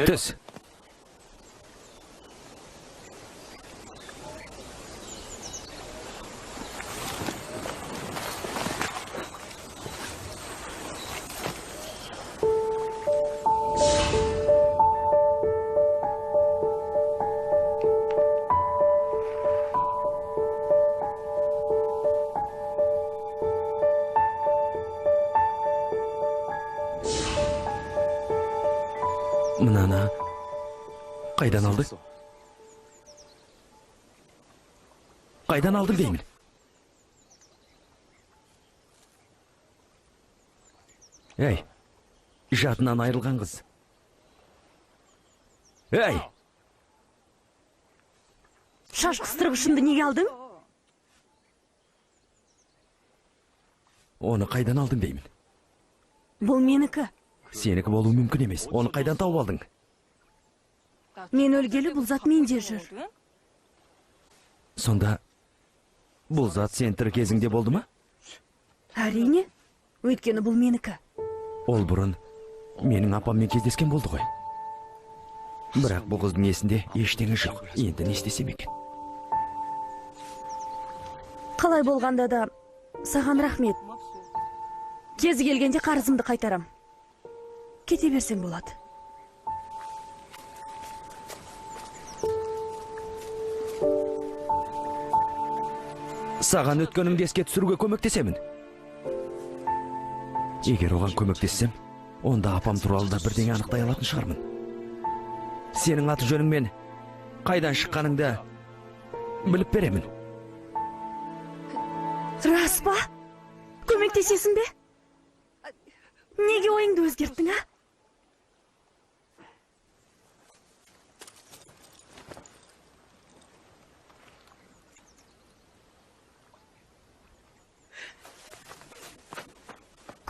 Түс. Мынаны қайдан алдың? Қайдан алдың деймін? Ей, жадынан айырылған қыз. Ей! Шаш қыстырғышымды неге алдың? Оны қайдан алдың деймін? Бұл менікі. Сенікі болуы мүмкін емес. Оны қайдан тауып алдың? Мен өлгелі бұл зат менде жүр. Сонда бұл зат сен тірі кезіңде болды ма? Әрине, өйткені бұл менікі. Ол бұрын менің апаммен кездескен болды ғой. Бірақ бұл қыздың есінде ештеңе жоқ. Енді не істесем екен? Қалай болғанда да саған рахмет. Кезі келгенде қарызымды қайтарам. Кете берсең болады. Саған өткенімді еске түсіруге көмектесемін. Егер оған көмектессем, онда апам туралы да бірдеңе анықтай алатын шығармын. Сенің аты жөніңмен қайдан шыққаныңды біліп беремін. Рас па? Көмектесесің бе? Неге ойыңды өзгерттің, а?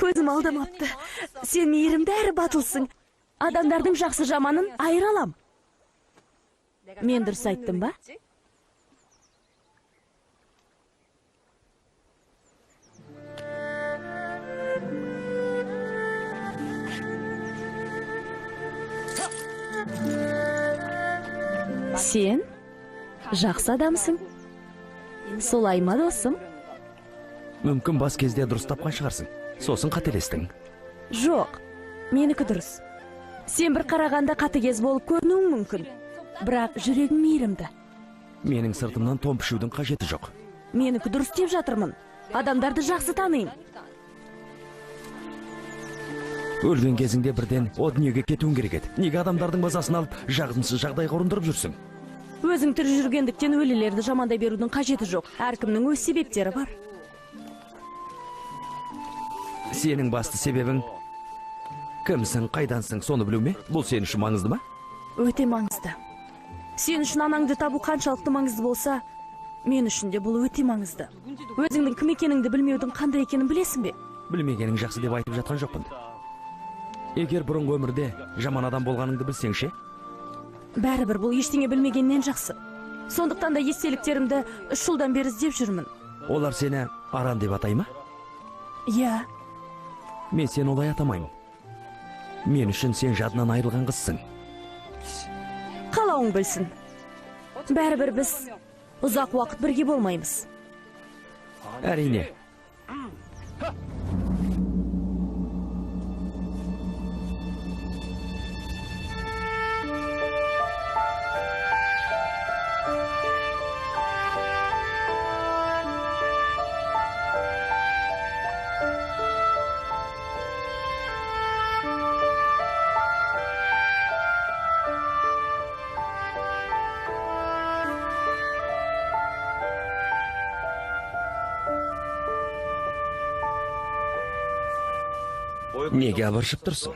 Көзім алдамапты. Сен мейірімді әрі батылсың. Адамдардың жақсы жаманын айыра алам. Мен дұрыс айттым ба? Сен жақсы адамсың. Солай ма, досым? Мүмкін бас кезде дұрыс тапқан шығарсың. Сосын қателестің. Жоқ, менікі дұрыс. Сен бір қарағанда қатыгез болып көрінуің мүмкін. Бірақ жүрегің мейірімді. Менің сыртымнан тон пішудің қажеті жоқ. Менікі дұрыс деп жатырмын. Адамдарды жақсы танимын. Өлген кезіңде бірден о дүниеге кетуің керек еді. Неге адамдардың мазасын алып, жағымсыз жағдайға ұрындырып жүрсің? Өзің тірі жүргендіктен өлілерді жамандай берудің қажеті жоқ. Әркімнің өз себептері бар. Сенің басты себебің кімсің, қайдансың, соны білу ме? Бұл сен үшін маңызды ма? Өте маңызды. Сен үшін анаңды табу қаншалықты маңызды болса, мен үшін де бұл өте маңызды. Өзіңнің кім екеніңді білмеудің қандай екенін білесің бе? Білмегенің жақсы деп айтып жатқан жоқпын. Егер бұрынғы өмірде жаман адам болғаныңды білсең ше? Бәрібір бұл ештеңе білмегеннен жақсы. Сондықтан да естеліктерімді 3 жылдан бері іздеп жүрмін. Олар сені Аран деп атай ма? Иә. Мен сені олай атамаймын. Мен үшін сен жадынан айырылған қызсың. Қалауың білсін. Бәрібір біз ұзақ уақыт бірге болмаймыз. Әрине. Неге абыржып тұрсың?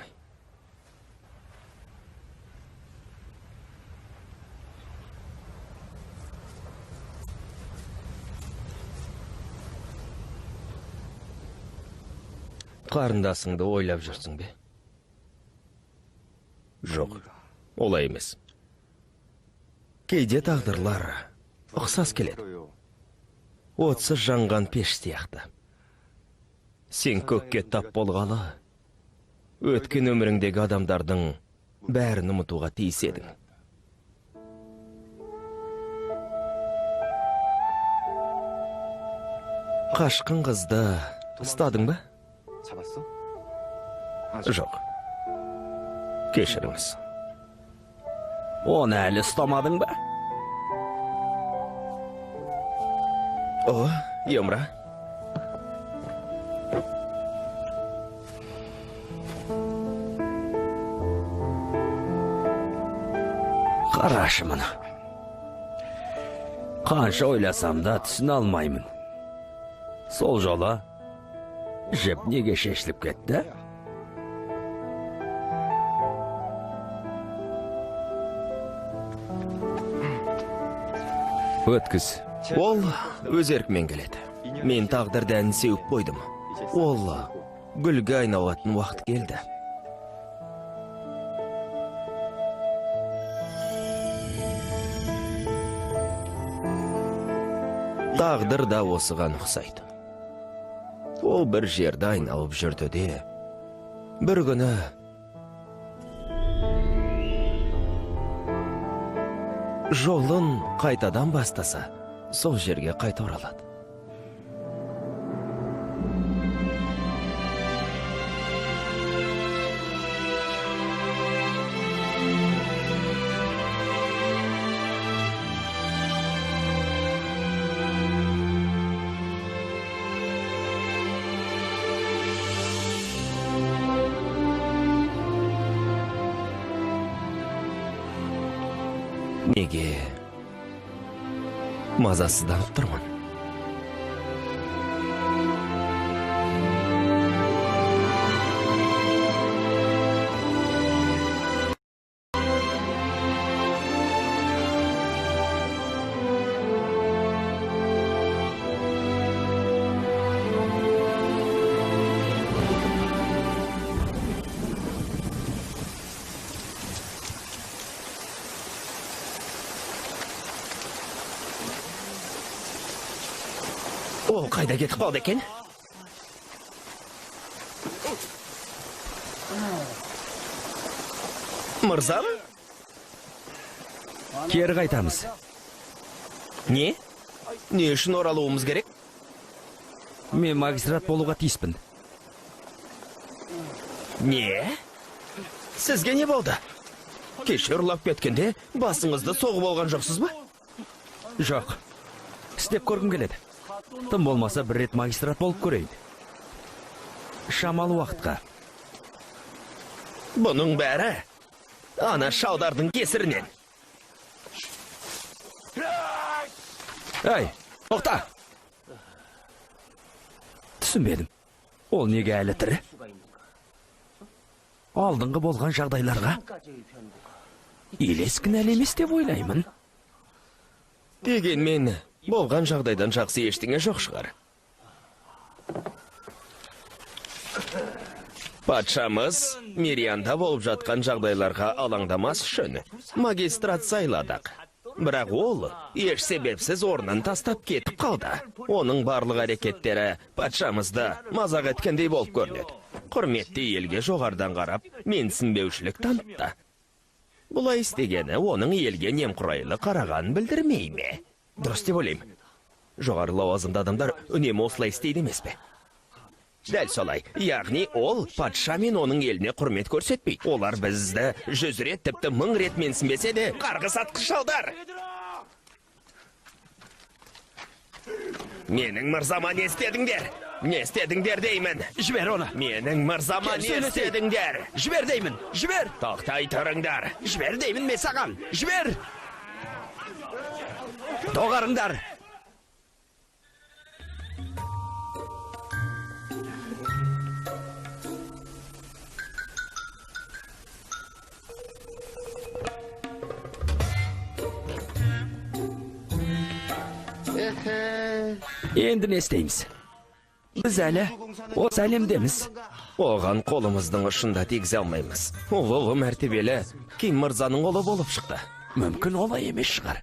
Қарындасыңды ойлап жүрсің бе? Жоқ, олай емес. Кейде тағдырлар ұқсас келеді. Отсыз жанған пеш сияқты. Сен көкке тап болғалы өткен өміріңдегі адамдардың бәрін ұмытуға тиіс едің. Қашқын қызды ұстадың ба? Жоқ. Кешіріңіз. Оны әлі ұстамадың ба? О, Йомра. Қарашы мұны. Қанша ойласам да түсіне алмаймын. Сол жолы жіп неге шешіліп кетті? Өткіз. Ол өз еркімен келеді. Мен тағдыр дәнін сеуіп қойдым. Ол гүлге айналатын уақыт келді. Тағдыр да осыған ұқсайды. Ол бір жерді айналып жүрді де, бір күні жолын қайтадан бастаса, сол жерге қайта оралады. Неге мазасызданып тұрмын? Ол қайда кетіп қалды екен? Мырзам? Кері қайтамыз. Не? Не үшін оралуымыз керек? Мен магистрат болуға тиіспін. Не? Сізге не болды? Кеше ұрлап кеткенде басыңызды соғып алған жоқсыз ба? Жоқ. Істеп көргім келеді. Тым болмаса бір рет магистрат болып көрейін. Шамалы уақытқа. Бұның бәрі ана шалдардың кесірінен. Ай, тоқта! Түсінбедім. Ол неге әлі тірі? Алдыңғы болған жағдайларға Елес кінәлі емес деп ойлаймын. Дегенмен болған жағдайдан жақсы ештеңе жоқ шығар. Патшамыз Мирианда болып жатқан жағдайларға алаңдамас үшін магистрат сайладық. Бірақ ол еш себепсіз орнын тастап кетіп қалды. Оның барлық әрекеттері патшамызды мазақ еткендей болып көрінеді. Құрметті елге жоғарыдан қарап, менсінбеушілік танытты. Бұлай істегені оның елге немқұрайлы қарағанын білдірмей ме? Дұрыс деп ойлаймын. Жоғары лауазымды адамдар үнемі осылай істейді емес пе? Дәл солай. Яғни ол патша мен оның еліне құрмет көрсетпейді. Олар бізді 100 рет, тіпті 1000 рет менсінбесе де, қарғыс атқыш шалдар. Менің мырзама не істедіңдер? Не істедіңдер деймін? Жібер оны. Менің мырзама не істедіңдер? Жібер деймін. Жібер. Тоқтай тұрыңдар. Жібер деймін мен саған. Жібер. Доғарыңдар. Енді не істейміз? Біз әлі осы әлемдеміз. Оған қолымыздың ұшында тигізе алмаймыз. Ол ұлы мәртебелі Ким мырзаның ұлы болып шықты. Мүмкін олай емес шығар.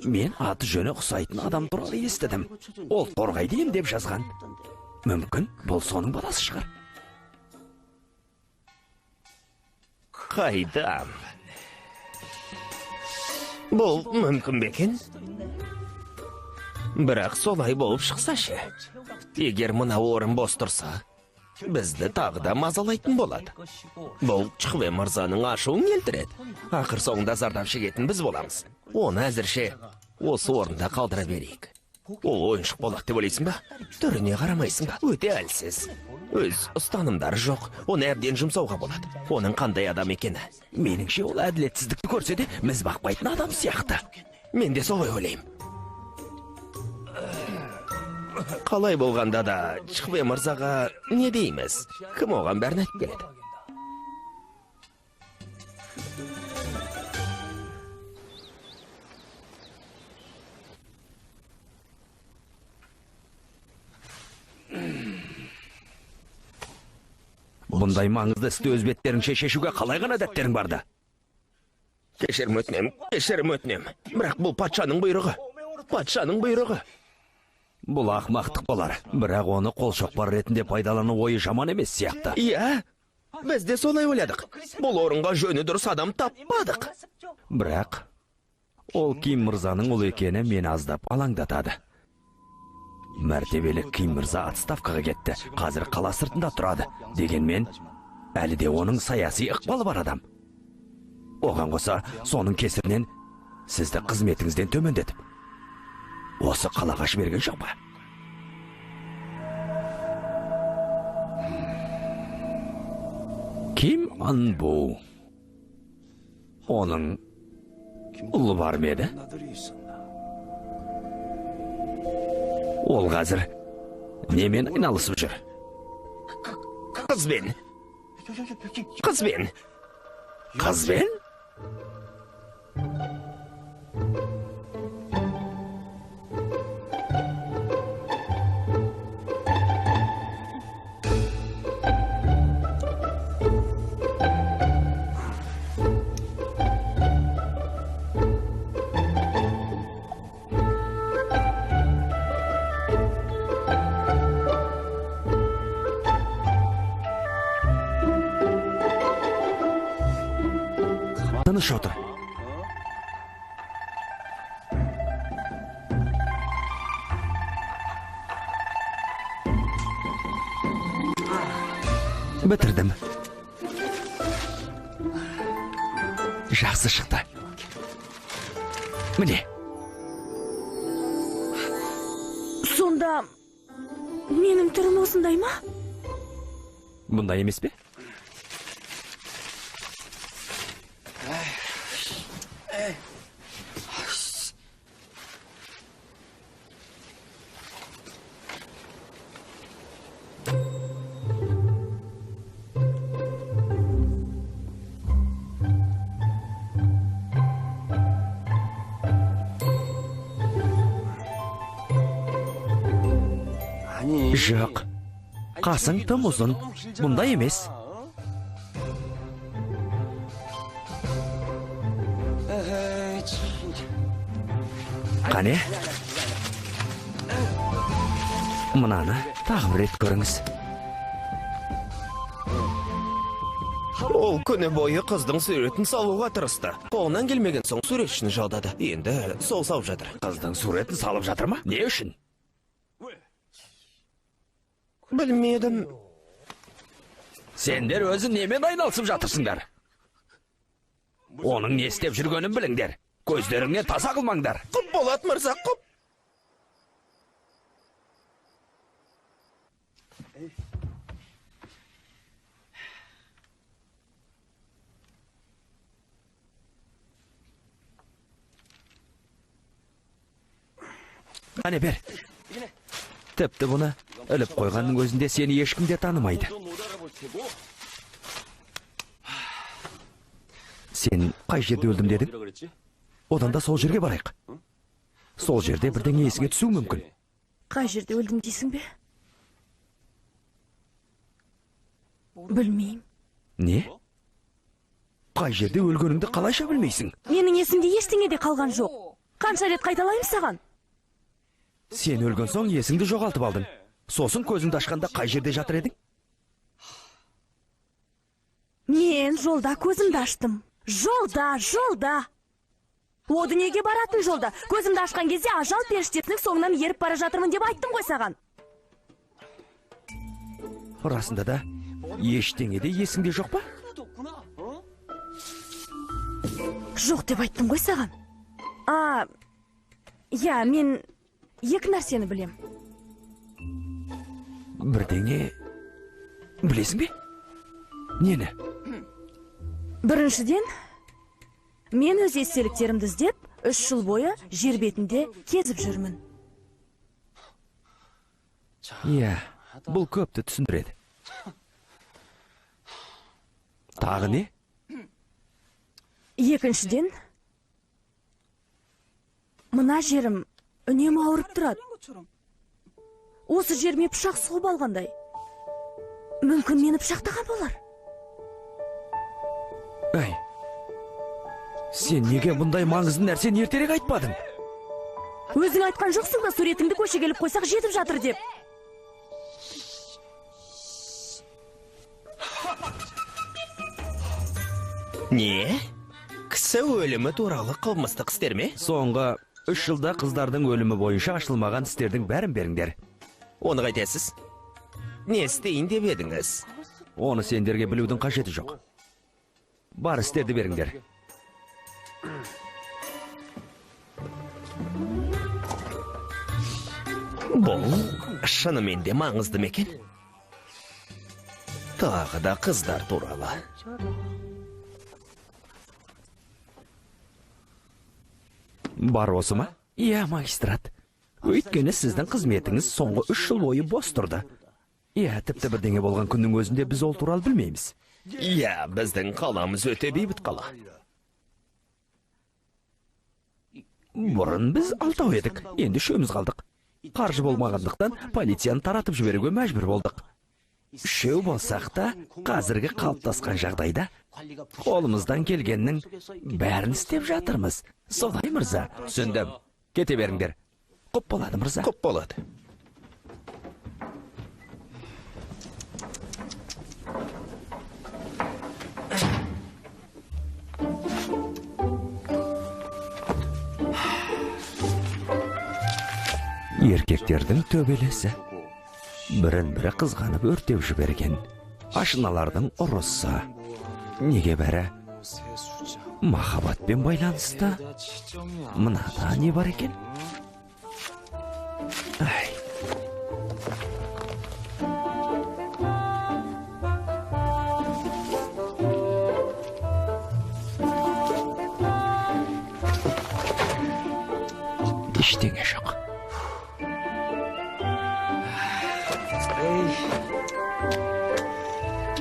Мен аты жөні ұқсайтын адам туралы естідім. Ол торғайды емдеп жазған. Мүмкін бұл соның баласы шығар. Қайдам? Бұл мүмкін бе екен? Бірақ солай болып шықса ше? Егер мына орын бос тұрса, бізді тағы да мазалайтын болады. Бұл Чхве мырзаның ашуын келтіреді. Ақыр соңында зардап шегетін біз боламыз. Оны әзірше осы орында қалдыра берейік. Ол ойыншық болады деп ойлайсың ба? Түріне қарамайсың ба? Өте әлсіз. Өз ұстанымдары жоқ. Оны әбден жұмсауға болады. Оның қандай адам екені. Меніңше ол әділетсіздікті көрсе де міз бақпайтын адам сияқты. Мен де солай ойлаймын. Қалай болғанда да Чхве мырзаға не дейміз? Кім оған бәрін айтып келеді? Бұндай маңызды істі өз беттеріңше шешуге қалай ғана дәттерің барды? Кешірім өтінем, кешірім өтінем. Бірақ бұл патшаның бұйрығы. Патшаның бұйрығы. Бұл ақмақтық болар. Бірақ оны қолшоқпар ретінде пайдалану ойы жаман емес сияқты. Иә, біз де солай ойладық. Бұл орынға жөні дұрыс адам таппадық. Бірақ ол Ким мырзаның ұлы екені мені аздап алаңдатады. Мәртебелі Ким мырза отставкаға кетті. Қазір қала сыртында тұрады. Дегенмен, әлі де оның саяси ықпалы бар адам. Оған қоса, соның кесірінен сізді қызметіңізден төмендетіп, осы қалаға жіберген жоқ па? Ким Анбу. Оның ұлы бар ма еді? Ол қазір немен айналысып жүр? Қызбен. Қызбен. Қызбен? Тыныш отыр. Бітірдім. Жақсы шықты. Міне. Сонда менің түрім осындай ма? Бұндай емес пе? Жоқ. Қасың тым ұзын. Бұндай емес. Қане? Мынаны тағы бір рет көріңіз. Ол күні бойы қыздың суретін салуға тырысты. Қолынан келмеген соң суретшіні жалдады. Енді сол салып жатыр. Қыздың суретін салып жатыр ма? Не үшін? Білмедім. Сендер өзі немен айналысып жатырсыңдар? Оның не істеп жүргенін біліңдер. Көздеріңнен таза қылмаңдар. Құп болады, мырза, құп. Қане бер. Тіпті бұны іліп қойғанның өзінде сені ешкім де танымайды. Сен қай жерде өлдім дедің? Одан да сол жерге барайық. Сол жерде бірдеңе есіңе түсуі мүмкін. Қай жерде өлдім дейсің бе? Білмеймін. Не? Қай жерде өлгеніңді қалайша білмейсің? Менің есімде ештеңе де қалған жоқ. Қанша рет қайталаймын саған? Сен өлген соң есіңді жоғалтып алдың. Сосын көзіңді ашқанда қай жерде жатыр едің? Мен жолда көзімді аштым. Жолда, жолда. О дүниеге баратын жолда. Көзімді ашқан кезде ажал періштесінің соңынан еріп бара жатырмын деп айттым ғой саған. Расында да ештеңе де есіңде жоқ па? Жоқ деп айттым ғой саған. А, иә, мен екі нәрсені білем. Бірдеңе білесің бе? Нені? Біріншіден, мен өз естеліктерімді іздеп, 3 жыл бойы жер бетінде кезіп жүрмін. Иә, бұл көпті түсіндіреді. Тағы не? Екіншіден, мына жерім үнемі ауырып тұрады. Осы жеріме пышақ сұғып алғандай. Мүмкін мені пышақтаған болар. Әй, сен неге бұндай маңызды нәрсені ертерек айтпадың? Өзің айтқан жоқсың ба, суретіңді көшеге іліп қойсақ жетіп жатыр деп? Не? Кісі өлімі туралы қылмыстық істер ме? Соңғы 3 жылда қыздардың өлімі бойынша ашылмаған істердің бәрін беріңдер. Оны қайтесіз? Не істейін деп едіңіз? Оны сендерге білудің қажеті жоқ. Бар істерді беріңдер. Бұл шынымен де маңызды ма екен? Тағы да қыздар туралы. Бар осы ма? Иә, магистрат. Өйткені сіздің қызметіңіз соңғы 3 жыл бойы бос тұрды. Иә, тіпті бірдеңе болған күннің өзінде біз ол туралы білмейміз. Иә, біздің қаламыз өте бейбіт қала. Бұрын біз 6 едік, енді 3-іміз қалдық. Қаржы болмағандықтан полицияны таратып жіберуге мәжбүр болдық. 3 болсақ та, қазіргі қалыптасқан жағдайда қолымыздан келгеннің бәрін істеп жатырмыз. Солай, мырза? Түсіндім. Кете беріңдер. Құп болады, мырза. Құп болады. Еркектердің төбелесі. Бірін-бірі қызғанып өртеп жіберген. Ашыналардың ұрысы. Неге бәрі махаббатпен байланысты? Мынада не бар екен? Ай. Ештеңе жоқ.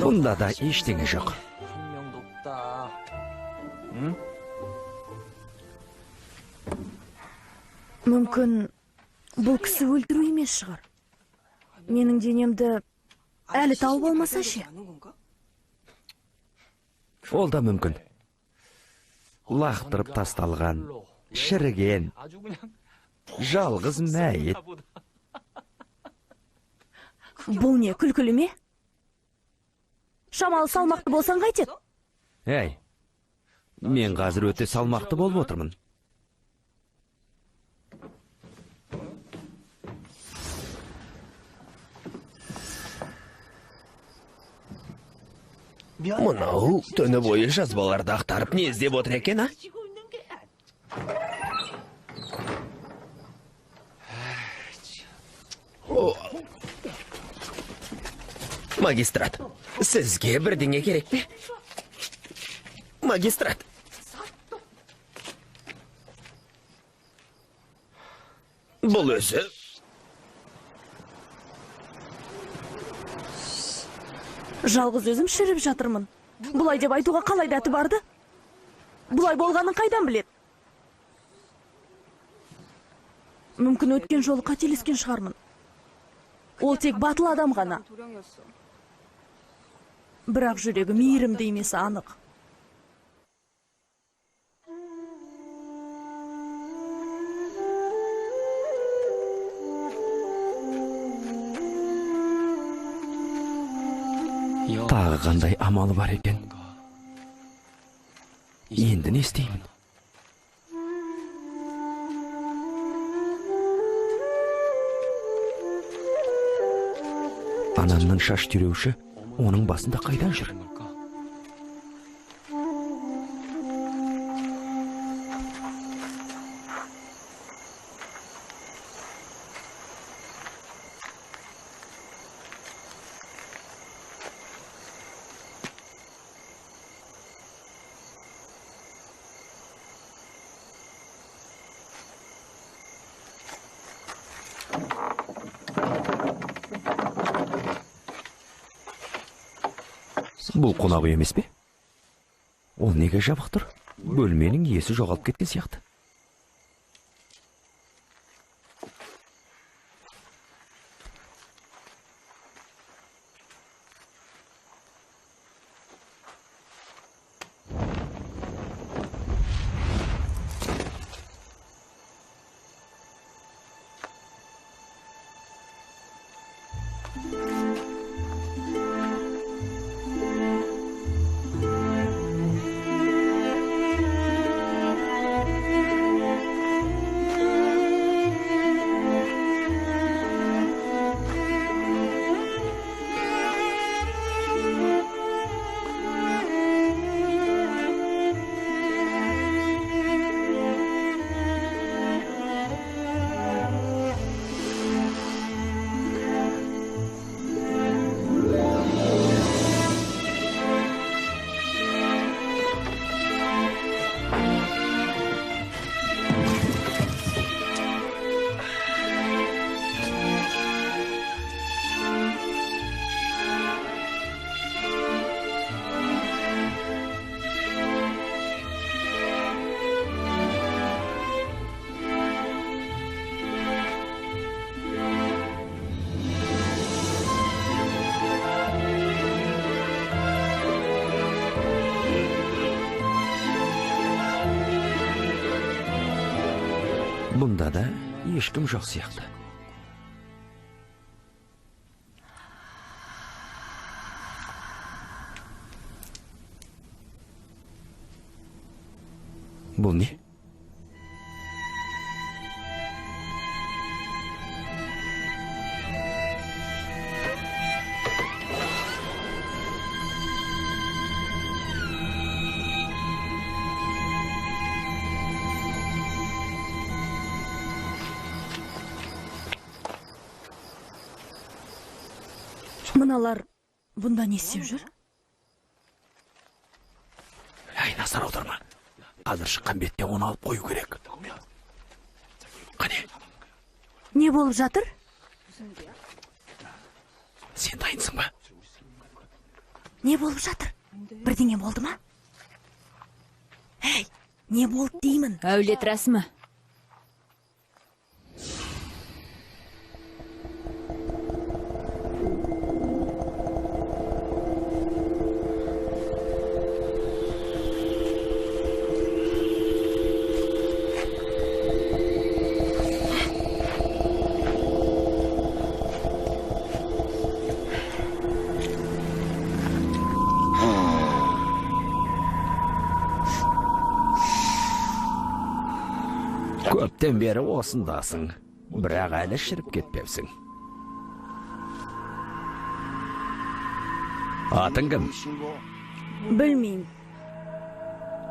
Бұнда да ештеңе жоқ. Мүмкін бұл кісі өлтіру емес шығар. Менің денемді әлі тауып алмаса ше? Ол да мүмкін. Лақтырып тасталған, шіріген, жалғыз мәйіт. Бұл не, күлкілі ме? Шамалы салмақты болсаң қайтеді? Әй, мен қазір өте салмақты болып отырмын. Мынау түні бойы жазбаларды ақтарып не іздеп отыр екен, а? Магистрат, сізге бірдеңе керек пе? Магистрат. Бұл өзі... Жалғыз өзім шіріп жатырмын. Бұлай деп айтуға қалай дәті барды? Бұлай болғанын қайдан біледі? Мүмкін өткен жолы қателескен шығармын. Ол тек батыл адам ғана. Бірақ жүрегі мейірімді емес анық. Тағы қандай амалы бар екен? Енді не істеймін? Анамның шаш түйреуші оның басында қайдан жүр? Бұл қонақ үй емес пе? Ол неге жабық тұр? Бөлменің иесі жоғалып кеткен сияқты. Бұнда да ешкім жоқ сияқты. Бұл не? Мыналар бұнда не істеп жүр? Әй, назар аударма. Қазір шыққан бетте оны алып қою керек. Қане? Не болып жатыр? Сен дайынсың ба? Не болып жатыр? Бірдеңе болды ма? Әй, не болды деймін? Әулет рәсімі. Көптен бері осындасың, бірақ әлі шіріп кетпепсің. Атың кім? Білмеймін.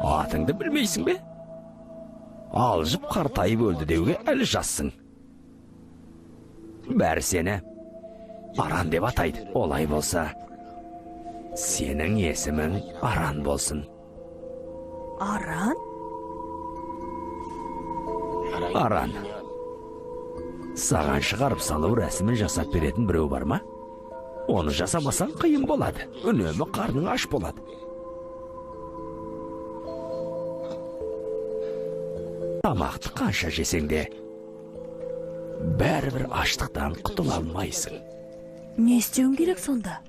Атыңды білмейсің бе? Алжып қартайып өлді деуге әлі жассың. Бәрі сені Аран деп атайды. Олай болса, сенің есімің Аран болсын. Аран? Аран, саған шығарып салу рәсімін жасап беретін біреу бар ма? Оны жасамасаң қиын болады. Үнемі қарның аш болады. Тамақты қанша жесең де, бәрібір аштықтан құтыла алмайсың. Не істеуім керек сонда?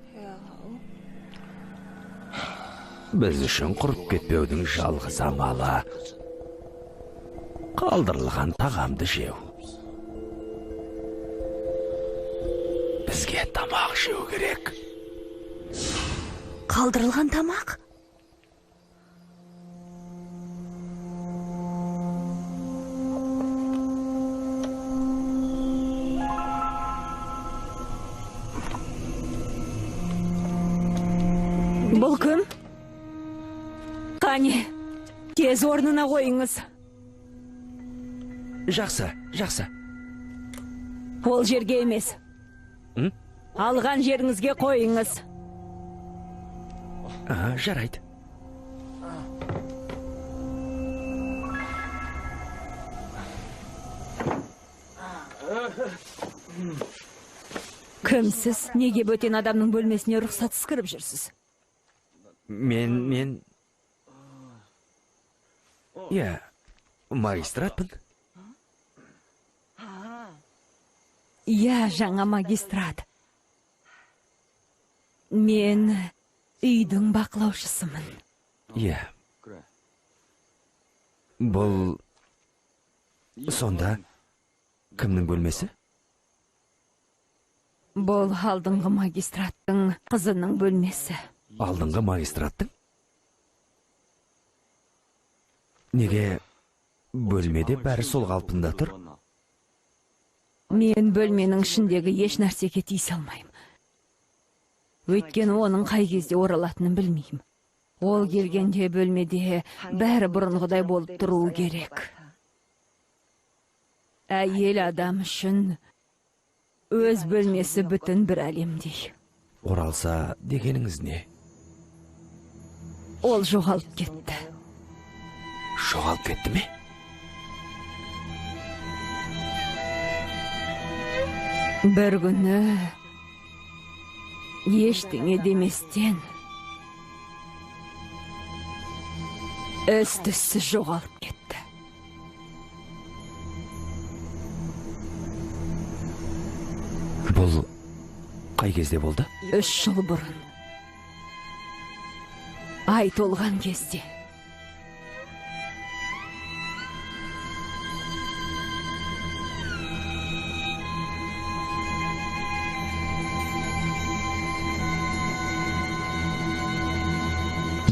Біз үшін құрып кетпеудің жалғыз амалы қалдырылған тағамды жеу. Бізге тамақ жеу керек. Қалдырылған тамақ? Бұл кім? Қане, тез орнына қойыңыз. Жақсы, жақсы. Ол жерге емес. Алған жеріңізге қойыңыз. Жарайды. Кімсіз? Неге бөтен адамның бөлмесіне рұқсатсыз кіріп жүрсіз? Мен... Иә, магистратпын. Иә, жаңа магистрат. Мен үйдің бақылаушысымын. Иә. Бұл... Сонда кімнің бөлмесі? Бұл алдыңғы магистраттың қызының бөлмесі. Алдыңғы магистраттың? Неге бөлмеде бәрі сол қалпында тұр? Мен бөлменің ішіндегі еш нәрсеге тиісе алмаймын. Өйткені оның қай кезде оралатынын білмеймін. Ол келгенде бөлмеде бәрі бұрынғыдай болып тұруы керек. Әйел адам үшін өз бөлмесі бүтін бір әлемдей. Оралса дегеніңіз не? Ол жоғалып кетті. Жоғалып кетті ме? Бір күні ештеңе деместен із-түзсіз жоғалып кетті. Бұл қай кезде болды? 3 жыл бұрын. Ай толған кезде.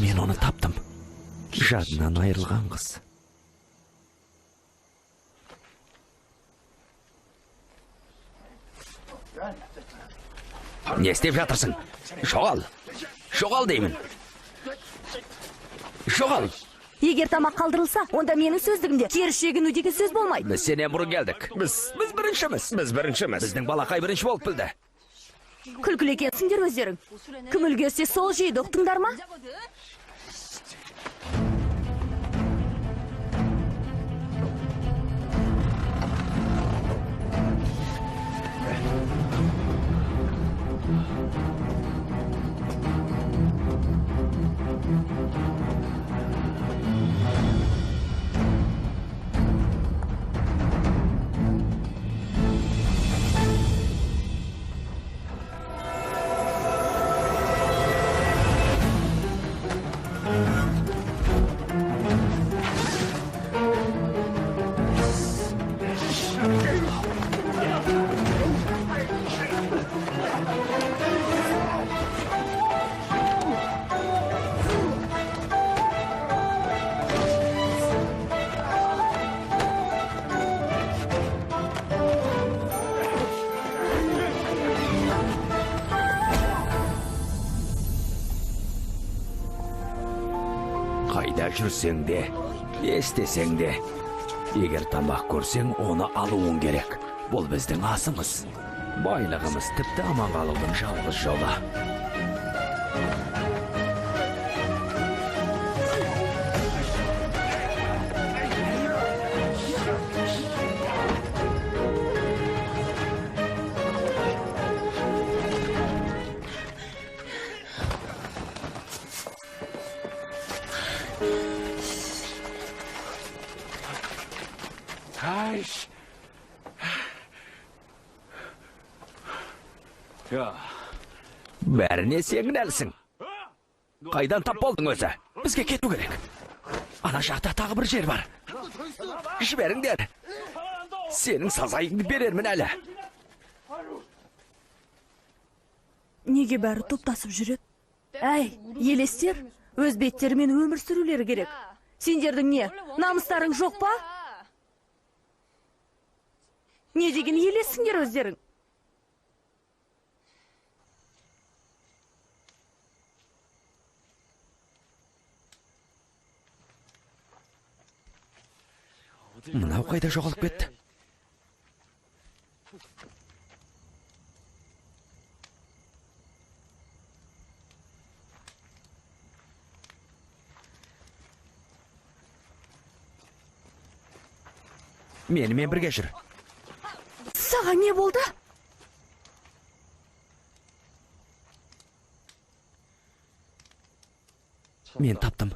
Мен оны таптым. Жадынан айырылған қыз. Не істеп жатырсың? Жоғал. Жоғал деймін. Жоғал. Егер тамақ қалдырылса, онда менің сөздігімде кері шегіну деген сөз болмайды. Біз сенен бұрын келдік. Біз біріншіміз. Біз біріншіміз. Біздің балақай бірінші болып білді. Күлкілі екенсіңдер өздерің. Кім үлгерсе сол жейді, ұқтыңдар ма? Қайда жүрсең де, не істесең де, егер тамақ көрсең, оны алуың керек. Бұл біздің асымыз, байлығымыз, тіпті аман қалудың жалғыз жолы. Бәріне сен кінәлісің. Қайдан тап болдың өзі? Бізге кету керек. Ана жақта тағы бір жер бар. Жіберіңдер. Сенің сазайыңды берермін әлі. Неге бәрі топтасып жүреді? Әй, елестер, өз беттерімен өмір сүрулері керек. Сендердің не, намыстарың жоқ па? Не деген елессіңдер өздерің? Мынау қайда жоғалып кетті? Менімен бірге жүр. Саған не болды? Мен таптым.